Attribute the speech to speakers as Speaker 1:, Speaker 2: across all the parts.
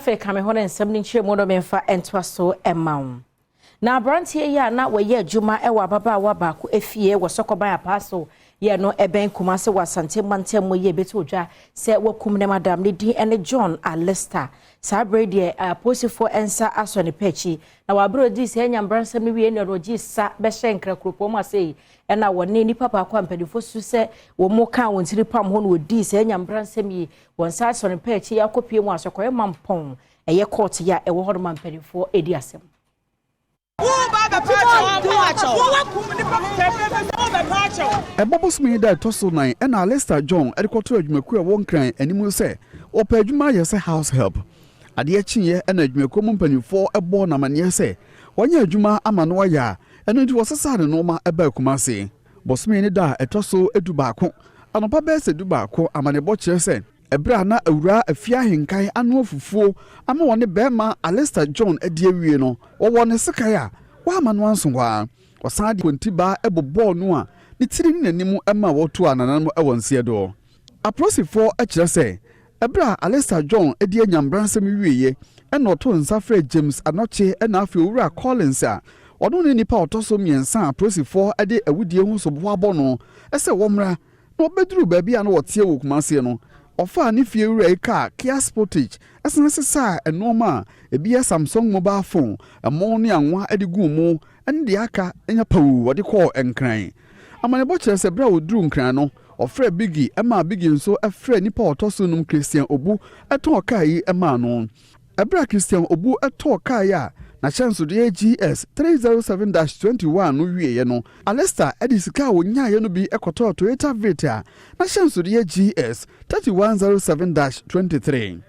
Speaker 1: Afei ka me ho ne nsɛm no nkyerɛ mu no memfa ntoa so ma wo. Na aberanteɛ yi a na wɔyɛ adwuma wɔ ababaawa baako efie wɔ Sɔkɔban Apaaso yɛ no ɛbɛn Kumase wɔ Asante mantam mu yɛ bɛto dwa sɛ wakum ne madam. Ne din ne John Alister. Saa berɛ deɛ, apolisifoɔ nsa asɔ ne pɛ akyi na wɔaberɛ ɔdii sɛ anya mmaransɛm no wie ne ɔde ɔgye sa bɛhyɛ Nkra kuropɔn mu ase yi, ɛna wɔne nipa baako a mpanimfoɔ su sɛ wɔn mu ka wɔn tiri pam hɔ na wɔdii sɛ anya mmaransɛm yi. Wɔn nsa asɔ ne pɛ akyi akɔpie mu asɔkɔrɛ mampɔn ɛyɛ kɔɔte yi a ɛwɔ hɔ nom a mpanimfoɔ edi asɛm.
Speaker 2: Ɛbɔ bosome yi da ɛtɔ so 4 ɛna Alister John de kɔtoo adwumakuo a ɛwɔ Nkran anim sɛ ɔpɛ adwuma ayɛ sɛ house help. Adeɛ kyeeɛ ɛna adwumakuo mu mpanimfoɔ bɔɔ no amanneɛ sɛ wanya adwuma ama no ayɛ a ɛno nti wɔsesaa ne nnoɔma baa Kumase. Bosome ne da a ɛtɔ so 11 anɔpa bɛyɛ sɛ 11, amanneɛbɔ kyerɛ sɛ ɛberɛ a na Awuraa Afie Ahenkan anoa fufuo ama wɔne barima Alister John adi awie no, wɔwɔ ne sekan a wamma no anso hɔ ara. Ɔsan de kontibaa bobɔɔ no a ne tiri ne n'anim ma wɔtoaa nananom wɔ nseɛ do. Apolisifoɔ kyerɛ sɛ ɛberɛ a Alister John di anyabransɛm wieeɛ na ɔtoo nsa frɛɛ James Anokye na afei Owura Collins a ɔno ne nipa a ɔtɔ so mmiɛnsa a apolisifoɔ de awudie ho soboɔ abɔ no sɛ wɔmmra. Na ɔbɛduruu baabi a na wɔteɛ wɔ Kumasi no, ɔfaa ne fie wura yi kaa Kia Sportage san sesaa nnoɔma a ebi yɛ Samsung mobile phone, ɛmo ne anwa de guu mu ne deɛ aka nya pawuu wɔde kɔɔ Nkran. Amanebɔ kyerɛ sɛ berɛ a ɔduruu Nkran no, ɔfrɛɛ Biggie maa Biggie nso frɛɛ nipa a ɔtɔ so num Christian Obu tɔɔ kaa yi maa no. Ɛberɛ a Christian Obu tɔɔ kaa yi a n'ahyɛnsodeɛ yɛ GS 307-21 no wieeɛ no, Alister de sika a ɔnyaeɛ no bi kɔtɔɔ Toyota Vitz a n'ahyɛnsodeɛ yɛ GS 3107-23.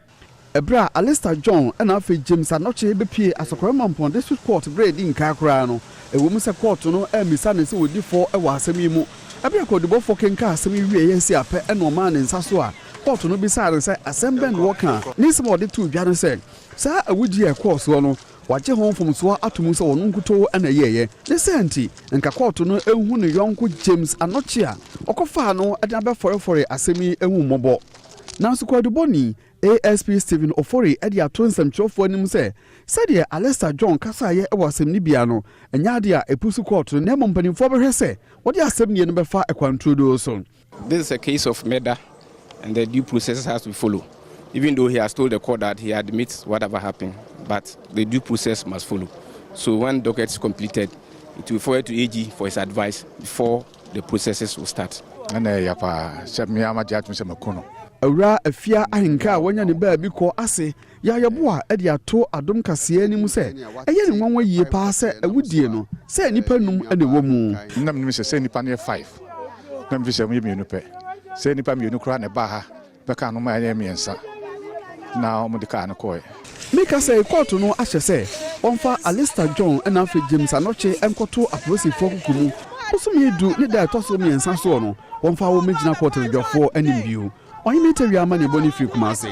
Speaker 2: Ɛberɛ a Alister John na afei James Anokye bɛpuee Asɔkɔrɛ Mampong District Court berɛ a ɛdi nkan koraa no, ɛwɔ mu sɛ kɔɔto no ammisa no sɛ ɔdi fɔ wɔ asɛm yi mu. Ɛberɛ a kwadubɔfoɔ kenkaa asɛm yi wieeɛ si apɛ na ɔmaa ne nsa so a kɔɔto no bisaa no sɛ asɛm bɛn na ɔka. Ne nsɛm a ɔde too dwa ne sɛ, saa awudie a ɛkɔɔ soɔ no, wagye ho mfomsoɔ ato mu sɛ ɔno nkutoo na ɛyɛeɛ. Ne saa nti, nka kɔɔto no nhu ne yɔnko James Anokye a ɔkɔfaa no de no abɛfɔrefɔre asɛm yi ahummɔbɔ. Nanso kwaadubɔni ASP Stephen Ofori de ato nsɛmtwerɛfoɔ anim sɛ sɛdeɛ Alister John kasaeɛ wɔ asɛmnibea no nyɛ adeɛ a ɛpusu kɔɔto no na mmom mpanimfoɔ bɛhwɛ sɛ wɔde asɛmnie no bɛfa kwan turodoo so.
Speaker 3: This is a case of murder and the due process has to follow. Even though he has told the court that he admits whatever happened, but the due process must follow. So when docket is completed, it will forward to AG for his advice before the processes will start.
Speaker 4: Ɛna ɛyɛ paa sɛ mmea magye atom sɛ maku no.
Speaker 2: Awuraa Afia Ahenka a wanya ne baabi kɔ ase yɛ ayɛboa de ato Adom Kaseɛ anim sɛ ɛyɛ no nwanwa yie paa sɛ awudie no sɛ nnipa num na ɛwɔ mu.
Speaker 4: Na menim sɛ nnipa no yɛ five, na mefi sɛ wɔyɛ mmienu pɛ. Sɛ nnipa mmienu koraa na ɛbaa ha bɛka no ma ɛyɛ mmiɛnsa na wɔde kaa no kɔɛ.
Speaker 2: Meka sɛ kɔɔto no ahyɛ sɛ wɔmfa Alister John na afei James Anokye nkɔto apolisifoɔ koko mu bosome 10 ne da a ɛtɔ so 3 soɔ no, wɔmfa wɔn mmɛgyina kɔɔto badwafoɔ anim bio. Ɔhene Tawia amanneɛbɔ no firi Kumase.